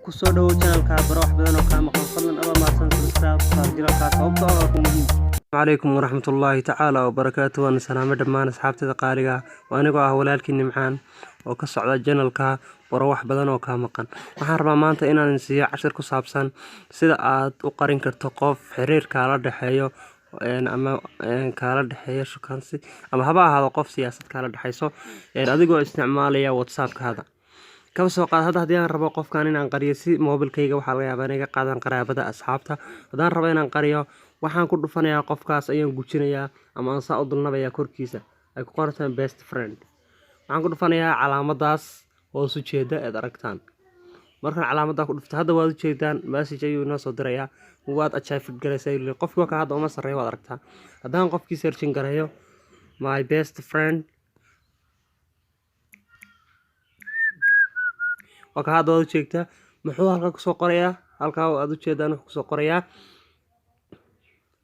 Kusoo dhawow channelka, baro wax badan oo kaa maqan. Fadlan adoo mahadsan, subscribe saar channelka, sababtoo ah waa ku muhiim. Calaykum waraxmatullaahi tacaala wabarakaatu. Waan salaamo dhammaan asxaabtada qaaliga ah. Waa anigoo ah walaalkii Nimcaan oo ka socda channelka Baro Wax Badan oo Kaa Maqan. Waxaan rabaa maanta inaan siiyo cashir ku saabsan sida aad u qarin karto qof xiriir kaala dhexeeyo ama kaala dhexeeyo shukaansi, ama haba ahaado qof siyaasad kaala dhexeyso, adigoo isticmaalaya WhatsAppkaada. Kaba soo qaad hadda haddii aan rabo qofkan inaan qariyo, si moobilkayga waxaa laga yaabaa inay ka qaadaan qaraabada, asxaabta. Haddaan rabo inaan qariyo, waxaan ku dhufanayaa qofkaas, ayaan gujinayaa ama aan saa u dulnabayaa korkiisa ay ku qorantahay "best friend". Waxaan ku dhufanayaa calaamadaas hoos ujeeda eed aragtaan. Markaan calaamaddaa ku dhufto, hadda waad ujeedaan, message ayuu inoo soo dirayaa: "Waad archived garaysaa." Qofkii waa ka hadda uma sarreeya, waad aragtaa. Haddaan qofkii searching gareeyo "my best friend", waa ka hadda waad ujeegtaa. Muxuu halkaa kusoo qorayaa? Halkaa aad ujeedaan wuxuu kusoo qorayaa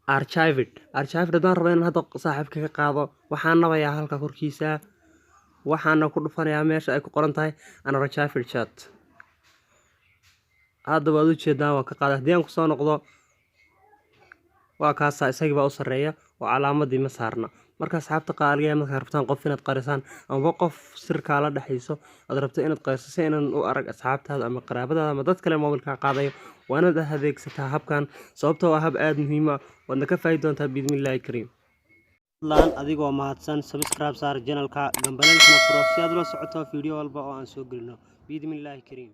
"archived". Archived. Haddaan rabo inaan hadda saaxiibka ka qaado, waxaan nabayaa halka korkiisa, waxaana ku dhufanayaa meesha ay ku qoran tahay "unarchived chat". Hadda waad ujeedaan, waa ka qaaday. Haddii aan kusoo noqdo, waa kaasaa, isagii baa u sarreeya oo calaamadii ma saarna. Marka asxaabta qaaliga, markaad rabtaan qof inaad qarisaan amaba qof sir kaala dhexayso aad rabto inaad qariso si inaan u arag asxaabtaada ama qaraabadaada ama dad kale moobilkaa qaadayo, waa inaad adeegsataa habkan, sababtoo ah hab aada muhiim ah, waadna ka faa'idi doontaa biidnillaahi kariim. Fadlan adigoo mahadsan, subscribe saar channelka, gambaleelkana furo si aad ula socoto video walba oo aan soo gelino biidnillaahi kariim.